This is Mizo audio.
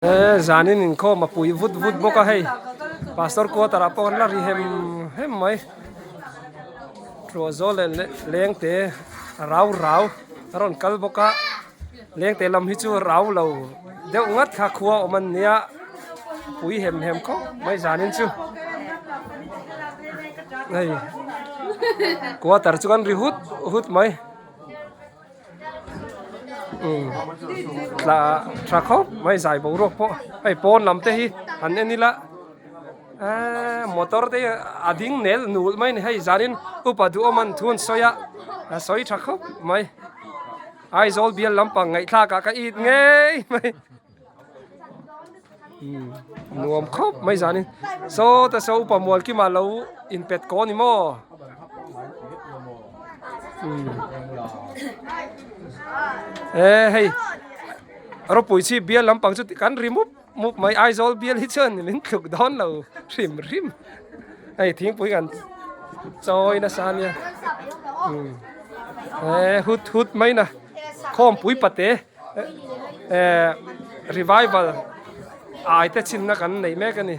E zanin inkhawm a pui vut vut bawk a hei pastor quarter ah pawh an la ri hem hem mai ruah zawl leh leng te rau rau a rawn kal bawk a leng te lam hi chu rau lo deuh ngat kha khua awm an nia pui hem hem khawp mai zanin chu hei quarter chu kan ri hut hut mai. Tla tha khawp mai zai boruak pawh hei pawn lam te hi han en ila eee motor te hi a ding nel nul mai a ni hei zanin upa duhawm an thu an sawi a a sawi tha khawp mai Aizawl bial lampang ngaihthlak ah ka it ngei mai nuam khawp mai zanin saw ta saw upa mual kima lo inpet kaw ni maw e hei ropui chi bial lampang chu kan ri mup mup mai Aizawl bial hi chuan min thluk dawn lo hrim hrim hei thingpui kan chawi nasa ania e hut hut mai na khawmpui pate. Revival ai te chinna kan neih mek a ni.